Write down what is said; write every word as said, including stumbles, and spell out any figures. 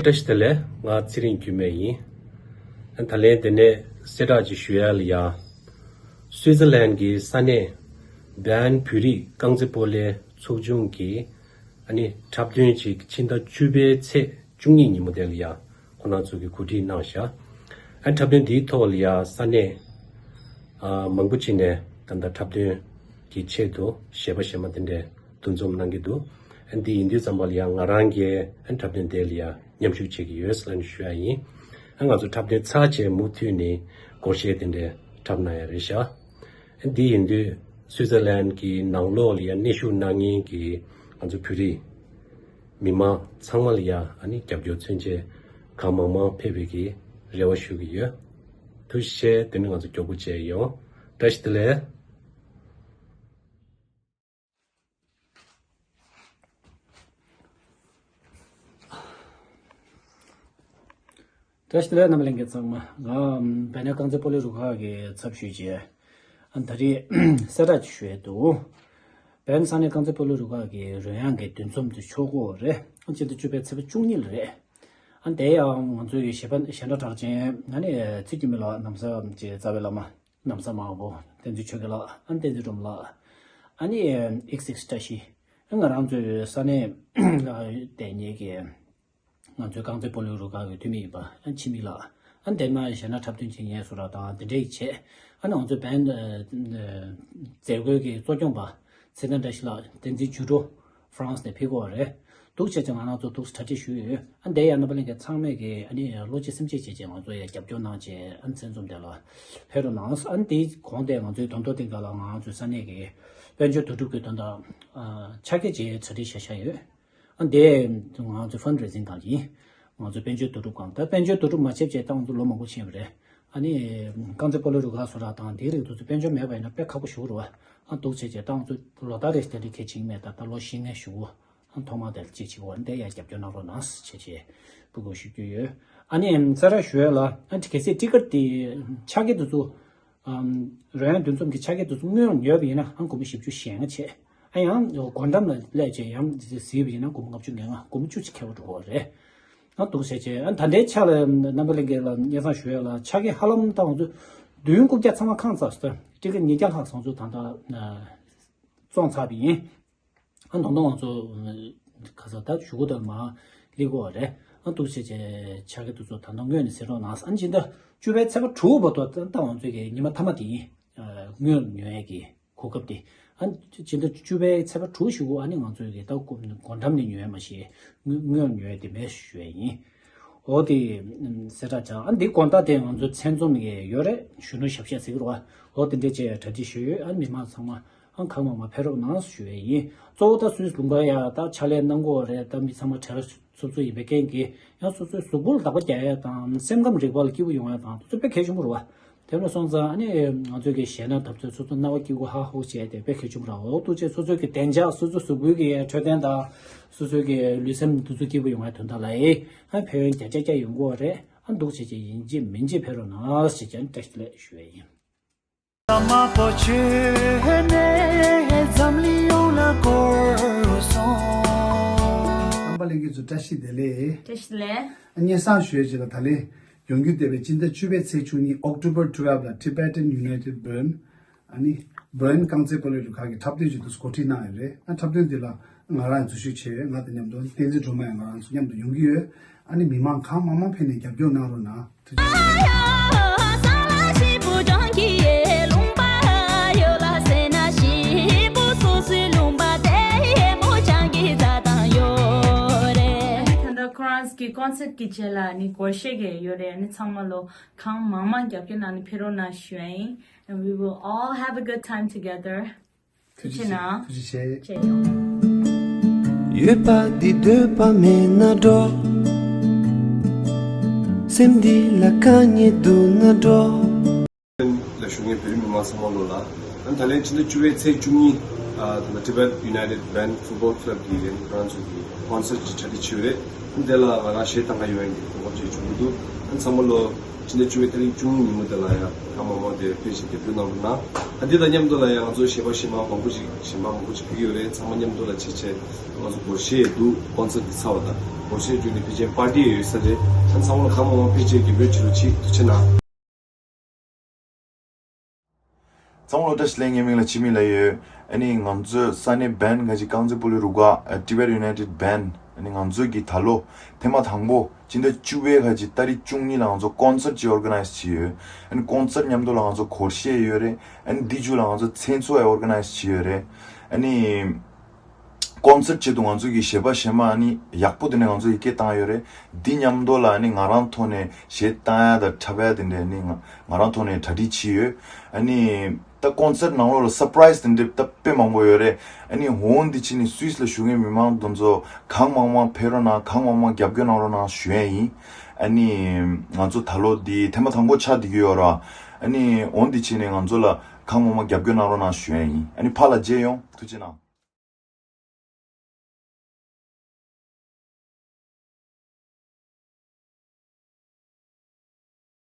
བཀྲ་ཤིས་བདེ་ལེགས། ང་ཚེ་རིང་འགྱུར་མེད་ཡིན། ད་ལན་དེ་ནས་གསལ་བསྒྲགས་ཅིག་ཞུ་ཡ་ལ་ཡ། སུའི་ཙར་ལན་གྱི་ས་གནས་བྷན་བོད་རིགས་རྐང་རྩེད་སྤོ་ལོའི་ཚོགས་ཆུང་གིས་ཨ་ནི་འཁྲབ་སྟོན་ཅིག་ཕྱི་ཟླ་བཅུ་པའི་ཚེས་བཅུ་གཉིས་ཉིན་མོ་དེ་ལ་ཡ་ཁོང་རྣམ་ཚོ་གིས་གོ་སྒྲིག་གནང་བཞག་ཨ་འཁྲབ་སྟོན་འདིའི་ཐོག་ལ་ཡ་ས་གནས་ཨ་མང་པོ་ཅིག་ནས་ད་ལྟ་འཁྲབ་སྟོན་གྱི་ཆེད་དུ་གཞས་པ་གཞས་མ་དེ་འདྲས་འདུ་འཛོམས་གནང་གི་འདུག་ཨ་འདི་ཡིན་དུས་ཙམ་པ་ལ་ཡང་ང་རང་གིས་ཨ་འཁྲབ་སྟོན་དེ་ལ་ཡང་མཉམ་ཞུགས་བྱེད་ཀྱི་ཡོད་ཟེར་ནས་ཞུ་ཡ་ཡིན། ཨ་ང་ཚོ་འཁྲབ་སྟོན་ཚར་རྗེས་མུ་མཐུད་ནས་སྒོར་གཞས་དེ་འདྲའི་འཁྲབ་གནང་ཡ་རེད་ཤག་ཨ་འདི་ཡིན་དུས་སུའི་ཙར་ལན་གྱི་ནང་ལོགས་ལ་ཡང་གནས་བཞུགས་གནང་མཁན་གྱི་ང་ཚོ་བོད་རིགས་མི་མང་ཚང་མ་ལ་ཡང་ཨ་ནི་རྒྱབ་སྐྱོར་མཚོན་ཆེད་གང་མང་མང་ཕེབས་པའི་གི་རེ་བ་ཞུ་གི་ཡོད། ཐུགས་རྗེ་ཆེ། དེ་ནས་ང་ཚོ་མགྱོགས་པོ་མཇལ་ཡོང་། བཀྲ་ཤིས་བདེ་ལེགས། བཀྲ་ཤིས་བདེ་ལེགས། རྣམ་པ་ལྷན་རྒྱས་ཚང་མ། ང་བན་ནེ་རྐང་རྩེད་སྤོ་ལོའི་རུ་ཁག་གི་ཚབ་ཞུས་བྱས། ཨ་ད་རེས་གསལ་བསྒྲགས་ཅིག་ཞུ་ཡས་འདུག་བན་ས་གནས་རྐང་རྩེད་སྤོ་ལོའི་རུ་ཁག་གི་རོལ་དབྱངས་ཀྱི་འདུ་འཛོམས་དེ་ཆོག་གི་རེད། ཨ་སྤྱི་ཟླ་བཅུ་པའི་ཚེས་པ་བཅུ་གཉིས་ལ་རེད། ཨ་དེ་ཡང་ང་ཚོའི་གཞས་པ་གཞས་སྣ་གྲགས་ཅན་ཨ་ནི་ཚེ་སྒྱུ་མ་ལགས་ནམ་བཟའ་གྱི་རྩ་བའི་བླ་མ། ནམ་བཟའ་དམར་པོ། བསྟན་འཛིན་ཆོས་རྒྱལ་ལགས། ཨ་བསྟན་འཛིན་སྒྲོལ་མ་ལགས། ཨ་ནི་ཨེག་སི་ཨེག་སི་བཀྲ་ཤིས། ང་རང་ཚོའི་ས་གནས་ལ་བསྡད་མཁན་གྱི་ང་ཚོའི་རྐང་རྩེད་སྤོ་ལོའི་རུ་ཁག་གི་འཐུས་མི་ཡིན་པ་ཨ་འཆི་མེད་ལགས། ཨ་འདན་མ་གཞས་སྣ་འཁྲབ་སྟོན་བྱེད་མཁན་བཟོ་གྲྭ་དང་དེ་འདྲ་ཡི་བྱས། ཨ་ནི་ང་ཚོའི་བན་མཛད་སྒོའི་གི་གཙོ་སྐྱོང་པ་ཚེ་བརྟན་བཀྲ་ཤིས་ལགས། བསྟན་འཛིན་ཇུ་ཀྲོ། ཧྥ་རན་སི་ནས་ཕེབས་ཀྱི་ཡོད་རེད། འདུག་བྱས་ཙང་ང་རང་ཚོ་འདུག་གྲ་སྒྲིག་ཞུས་ཡོད། ཨ་འདི་ཡང་རྣམ་པ་ལྷན་རྒྱས་ཚང་མས་ཀྱི་ཨ་ནི་བློ་གཅིག་སེམས་གཅིག་བྱས་བྱས་ང་ཚོ་ཡང་རྒྱབ་སྐྱོར་གནང་བྱས་ཨ་ནི་མཚན་འཛོམས་དེ་ལ་ཕེབས་རོགས་གནང་། ཨ་ནི་དེའི་གོང་དེ་ང་ཚོའི་དོན་ཐོག་སྟེང་ག་ལ་ང་ཚོའི་ས་གནས་ཀྱི་དཔལ་འབྱོར་བསྡུ་སྒྲུབ་ཀྱི་དོན་དག་ཨ་ཕྱག་འཁྱེར་བྱས་གྲ་སྒྲིག་བྱས་བཞག་ཡོད། ཨ་འདི་ང་ཚོའི་ཕན་རེ་ཛིང་དང་ཡིན། ང་ཚོའི་དཔལ་འབྱོར་བསྡུ་སྒྲུབ་ཁང་ད་དཔལ་འབྱོར་བསྡུ་སྒྲུབ་མ་བྱས་བྱས་ད་ང་ཚོ་ལོ་མང་པོ་ཕྱིན་པ་རེད། ཨ་ནི་རྐང་རྩེད་སྤོ་ལོའི་རུ་ཁག་བཟོ་གྲྭ་དང་དེའི་རིགས་དེ་ཚོ་དཔལ་འབྱོར་མེད་པ་ཡིན་ན་དཔེ་ཁག་པོ་ཞེ་པོ་རེད་བ། ཨ་འདུག་བྱས་བྱས་ད་ང་ཚོ་ལོ་ལྟར་རེ་བཞིན་དེ་འདྲ་གལ་ཆེན་མེད། ད་ལྟ་ལོ་བཞི་ལྔ་ཞུ་གོ་ཨ་ཐོག་མ་དེར་གཅིག་བྱེད་དགོས་འདི་ཡང་རྒྱབ་སྐྱོར་གནང་རོགས་གནང་ཞེས་བྱས་འབོད་སྐུལ་ཞུ་རྒྱུ་ཡོད། ཨ་ནི་ས་ར་ཞུ་ཡ་ལ་ཨ་གལ་སྲིད་ཊི་ཀེ་ཊི་དེ་ཕྱག་འཁྱེར་དེ་ཚོ་རོལ་དབྱངས་འདུ་འཛོམས་ཀྱི་ཕྱག་འཁྱེར་དེ་ཚོ་སྔོན་ཡོད་པ་ཡིན་ན་ཨ་སྒོར་མོ་བཞི་བཅུ་ཞེ་ལྔ་བྱས། ཨ་ཡང་སྒོ་འགྲམ་ལ་སླེབས་བྱས་ཡང་གཟིགས་པ་ཡིན་ན་སྒོར་མོ་ལྔ་བཅུ་ང་ལྔ་སྒོར་མོ་བཅུ་གཅིག་ཁེ་པོ་འགྲོ་གི་རེད། ཨ་འདུག་བྱས་བྱས་ཨ་ད་ལྟའི་ཆ་ལ་རྣམ་པ་ལྷན་རྒྱས་ལ་སྙན་སེང་ཞུ་ཡ་ལ་ཕྱག་འཁྱེར་ཧ་ལམ་ད་ང་ཚོ་བདུན་རྐུབ་བཀྱག་ཚང་མ་ཁེངས་ཚར་སོང་། ཊི་ཀེ་ཊི་ཉིས་བརྒྱ་ལྷག་ཙམ་ང་ཚོ་ད་ལྟ་བཙོངས་ཚར་བ་ཡིན། ཨ་ད་དུང་ང་ཚོ་ག་ས་ད་གཞུག་གུ་དེར་མར་སླེབས་ཀྱི་ཡོད་རེད། ཨ་འདུག་བྱས་བྱས་ཕྱག་འཁྱེར་དེ་ཚོ་ད་ལྟ་སྔོན་ནས་ཟིན་རོགས་གནང་། ཨ་སྤྱི་ཟླ་བཅུ་པའི་ཚེས་པ་དྲུག་བར་དུ་ད་ལྟ་ང་ཚོའི་གི་ཉི་མ་མཐའ་མ་དེ་ཡིན། སྔོན་ཉོ་ཡས་ཀྱི་གོ་སྐབས་དེ། ཨ་ནི་སྤྱི་ཟླ་བཅུ་པའི་ཚེས་པ་དྲུག་གཞུག་གུ་ཨ་ནི་ང་ཚོའི་གི་ད་སྒོ་འགྲམ་ནས་ཉོ་ཡས་མ་གཞི་དངུལ་དངུལ་ཉོ་ཡས་དེ་མེད་ཞུ་ཡས་ཡིན། འོ་དེ་གསལ་བསྒྲགས་བྱ། ཨ་འདི་དགོང་དག་དེ་ང་ཚོ་མཚན་འཛོམས་ཀྱི་ཡོད་རེད། གཞོན་ནུ་ཞབས་ཕྱི་ཟེར་གི་རེད་བ། འོ་དེ་འདྲས་བྱས་གྲ་སྒྲིག་ཞུས་ཡོད། ཨ་མི་མང་ཚང་མ་ཨ་གང་མང་མང་ཕེབས་རོགས་གནང་ཞུ་ཡས་ཡིན། གཙོ་བོ་ད་སུད་སི་ལུང་པ་ཡ་ད་ཕྱག་ལས་གནང་གི་ཡོད་རེད། ད་མི་ཚང་མ་བྲེལ་བ་ཚུབ་ཚུབ་ཡིན་པའི་རྐྱེན་གྱིས་ཡང་སོ་སོའི་གཟུགས་པོ་ལ་བདག་པ་རྒྱག་ཡས་དང་སེམས་ཁམས་རིག་པ་ལ་སྐྱིད་པོ་ཡོང་ཡས་དང་དེ་ཚོ་དཔེ་གལ་ཆེན་པོ་རེད་བ། དེ་ལ་སོང་ཙང་ཨ་ནི་ང་ཚོའི་གི་གཞས་སྣ་འཁྲབ་ཚོས་སོ་སོ་སྣང་བ་སྐྱིད་པོ་ཧ་ཧུ་བྱས་ཏེ་དཔེ་གལ་ཆེན་པོ་རེད། འོ་འདུག་བྱས་སོ་སོའི་གི་བདེ་འཇགས་སོ་སོ་གཟུགས་པོའི་གི་འཕྲོད་བསྟེན་དང་སོ་སོའི་གི་ལུས་སེམས་འདུ་འཛོམས་སྐྱིད་པོ་ཡོང་བའི་དོན་དག་ལ་ཨེ་ཨ་ཕན་ཡོན་བརྒྱ་ཆ་བརྒྱ་ཡོང་གི་ཡོད་རེད། ཨ་འདུག་བྱས་བྱས་ཡིན་གཅིག་མིན་གཅིག་ཕེབས་རོགས་གནང་ཞེས་ཀྱང་བཀྲ་ཤིས་བདེ་ལེགས་ཞུ་ཡས་ཡིན། ས་མ་པོ་ཆེ་ནས་འཛམ་གླིང་ཡོངས་ལ་བསྐོར་སོང་། རྣམ་པ་ལྷན་རྒྱས་ཚོ་བཀྲ་ཤིས་བདེ་ལེགས། བཀྲ་ཤིས་བདེ་ལེགས། སྙན་སེང་ཞུ་ཡས་ཅིག་ལ་ད་ལན་ཡོང་རྒྱུ་བསྡད་པའི་སྤྱི་ཟླ་བཅུ་པའི་ཚེས་བཅུ་གཉིས་October twelve ལ་Tibetan United Bern ཨ་ནི་Bern རྐང་རྩེད་སྤོ་ལོའི་རུ་ཁག་གིས་འཁྲབ་སྟོན་ཞིག་ཏུ་གོ་སྒྲིག་གནང་ཡོད་རེད། ཨ་འཁྲབ་སྟོན་འདི་ལ་ང་རང་འཛུལ་ཞུགས་བྱས་ཡོད། ང་དང་མཉམ་དུ་བསྟན་འཛིན་སྒྲོལ་མ་ཡང་ང་རང་ཚོ་མཉམ་དུ་ཡོང་གི་ཡོད། ཨ་ནི་མི་མང་གང་མང་མང་ཕེབས་ནས་རྒྱབ་སྐྱོར་གནང་རོགས་གནང་། ཐུགས་རྗེ་ཆེ། ད་ལྟ་ཁོ་རང་གི་ཀོན་སར་གི་རྗེས་ལ་ནི་སྒོར་གཞས་གི་ཡོད་རེད། ནི་ཚང་མ་ལོ་གང་མང་མང་རྒྱབ་སྐྱོར་གནང་ནས་ཕེབས་རོགས་གནང་ཞུ་ཡ་ཡིན། And we will all have a good time together. ཐུགས་རྗེ་ཆེ་གནང་། ཐུགས་རྗེ་ཆེ། ཡོད་པ་འདི་འདོད་པ་མེད་ན་འགྲོ། སེམས་འདི་ལ་དཀའ་ངལ་འདུག་ན་འགྲོ། ལ་བཞུགས་མཁན་བོད་རིགས་མི་མང་ཚང་མ་ལོ་ལ། ཨ་ད་ལན་ཕྱི་ཟླ་བཅུ་པའི་ཚེས་བཅུ་གཉིས་ཨ་ད་ལྟ་Tibet United Band Football Club གི་ཡིན་ཁོ་རང་ཚོ་གི་ཀོན་སར་ཅིག་གྲ་སྒྲིག་བྱས་ཡོད་རེད། ཨ་དེ་ལ་ང་རང་གཞས་གཏོང་ག་ཡོང་ཡ་གི་གོ་སྐབས་ཅིག་བྱུང་གི་འདུག་ཨ་ཚང་མ་ལོ་ཕྱི་ཟླ་བཅུ་པའི་ཏ་རིག་བཅུ་གཉིས་ཉིན་མོ་དེ་ལ་ཡང་གང་མང་མང་དེ་ཕེབས་ཤིག་རྒྱབ་སྐྱོར་གནང་རོགས་གནང་། ཨ་འདི་དང་མཉམ་དུ་ལ་ཡང་ང་ཚོ་གཞས་པ་གཞས་མ་མང་པོ་ཞིག་གཞས་མ་མང་པོ་ཞིག་ཕེབས་ཀྱི་ཡོད་རེད། ཚང་མ་མཉམ་དུ་ལ་བྱས་བྱས་ང་ཚོ་སྒོར་གཞས་འདུག་ཀོན་སར་འདི་ཚར་བ་དང་ སྒོར་གཞས་བརྒྱུད་ནས་ཕལ་ཆེར་པར་ཊི་ཡོད་ས་རེད། ཨ་ནི་ཚང་མ་ལ་གང་མང་མང་ཕེབས་བྱས་རྒྱུ་འབོད་བྱེད་རོགས་གྱིས། ཐུགས་རྗེ་གནང་། ཚང་མ་ལ་བཀྲ་ཤིས་བདེ་ལེགས། ངའི་མིང་ལ་འཆི་མེད་ལབ་ཡོད། ཨ་ནི་ང་ཚོའི་ས་གནས་བན་ཁ་ཅིག་རྐང་རྩེད་སྤོ་ལོའི་རུ་ཁག་ཨ་Tibet United Band། ཨ་ནི་ང་ཚོ་གི་ད་ལོ་ཐེངས་མ་དང་པོ་སྤྱི་ཟླ་བཅུ་པའི་ཁ་ཅིག་ཏ་རིག་བཅུ་གཉིས་ལ་ང་ཚོ་ཀོན་སར་ཅིག་ཨོར་ག་ནའི་ཛི་བྱས་ཡོད། ཨ་ནི་ཀོན་སར་མཉམ་དུ་ལ་ང་ཚོ་སྒོར་གཞས་ཡོད་རེད། ཨ་ནི་འདི་མཇུག་ལ་ང་ཚོ་མཚན་ཚོགས་ཨོར་ག་ནའི་ཛི་བྱས་ཡོད་རེད། ཨ་ནི་ཀོན་སར་ཆེད་དུ་ང་ཚོ་གི་གཞས་པ་གཞས་མ་ཨ་ནི་ཡག་པོ་དེ་འདྲ་ང་ཚོ་ཡི་གེ་བཏང་ཡོད་རེད། འདི་མཉམ་དུ་ལ་ཨ་ནི་ང་རང་ཐོག་ནས་གཞས་བཏང་ཡ་དང་འཁྲབ་ཡ་དེ་འདྲ་ཨ་ནི་ང་ང་རང་ཐོག་ནས་གྲ་སྒྲིག་བྱས་ཡོད། ཨ་ནི་ད་ཀོན་སར་ནང་ལོགས་ལ་སར་པ་རའི་ཛི་དེ་འདྲ་ད་དཔེ་མང་པོ་ཡོད་རེད། ཨ་ནི་འོ་འདི་ཕྱི་ནས་སུད་སི་ལ་བཞུགས་མཁན་མི་མང་དེ་ཚོ་གང་མང་མང་ཕེབས་རོགས་གནང་། གང་མང་མང་རྒྱབ་སྐྱོར་གནང་རོགས་གནང་ཞུ་ཡ་ཡིན། ཨ་ནི་ང་ཚོ་ད་ལོ་འདི་ཐེངས་མ་དང་པོ་ཆགས་བསྡད་ཀྱི་ཡོད་ར། ཨ་ནི་འོ་འདི་ཕྱི་ནས་ང་ཚོ་ལ་གང་མང་མང་རྒྱབ་སྐྱོར་གནང་རོགས་གནང་ཞུ་ཡ་ཡིན། ཨ་ནི་ཕར་ལ་མཇལ་ཡོང་། ཐུགས་རྗེ་གནང་།